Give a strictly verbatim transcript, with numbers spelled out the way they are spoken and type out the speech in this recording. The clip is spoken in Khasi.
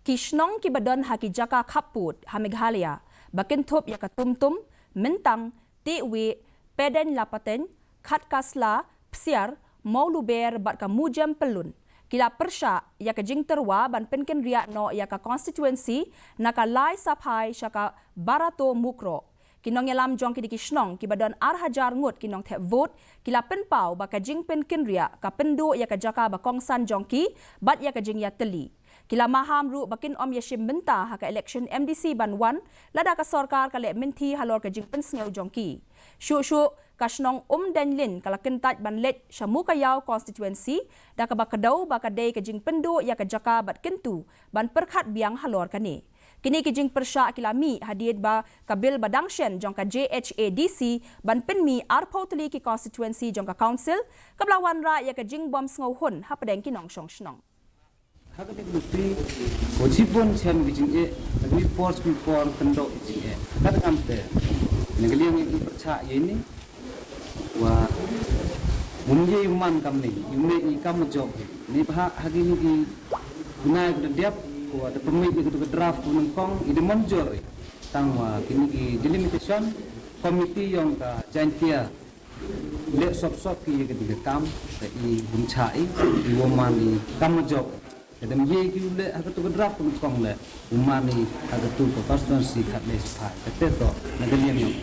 Ki shnong kiba don ha ki jaka khappud ha Meghalaya ba kynthup ïa ka Tumtum, Myntang, Tiwi, Peden Lapateng, Khatkasla, Psiar, Mawluber bad ka Mujem Pyllun ki la pyrshah ïa ka jingtyrwa ban pynkynriah noh ïa ka constituency na ka Laisaphai sha ka Barato Mukroh. Ki nongïalam jong kine ki shnong kiba don ar hajar ngut ki nongthep vote ki la pynpaw ba ka jingpynkynriah ka pynduh ïa ka jaka ba kongsan jong ki bad ïa ka jingïatylli. Ki la maham ruh ba kin ym ïashim bynta ha ka election M D C ban wan lada ka sorkar ka leh mynthi halor ka jingpynsngew jong ki. Shuh shuh ka shnong Umdeiñlin ka la kyntait ban leit sha Mukaïaw constituency da kaba kdew ba ka dei ka jingpynduh ïa ka jaka bad kyntu ban pyrkhat biang halor kane. Kine ki jingpyrshah ki la mih hadien ba ka bill ba dang shen jong ka J H A D C ban pynmih arphew tylli ki constituency jong ka council kaba la wanrah ïa ka jingbym sngewhun hapdeng ki nongshong shnong. Ha ka dei ka luti, ko chibun chem ki jingeh, ha ka por ki por kyndoh ki jingeh. Ka dang am te, na ka liang ïa ki pyrshah ïa ini, wa, um ye um man kam ni, um ne i kam jok. Ni bha ha ki ni ki gunai ko da dep, ko da pemit ni ko da draft ko nyngkong, i da manjur. Tang wa kini ki delimitation committee yong ka Jaintia. Leh sop sop ki ïa ka dei ka kam, ka i bun cha i, i wa man i kam jok. Ka dang ye ki u leh ha ka tu ka draft ka kong leh, u man i ha ka tu ka constituency khat leh sphai. Ka te to, na ka liang yong.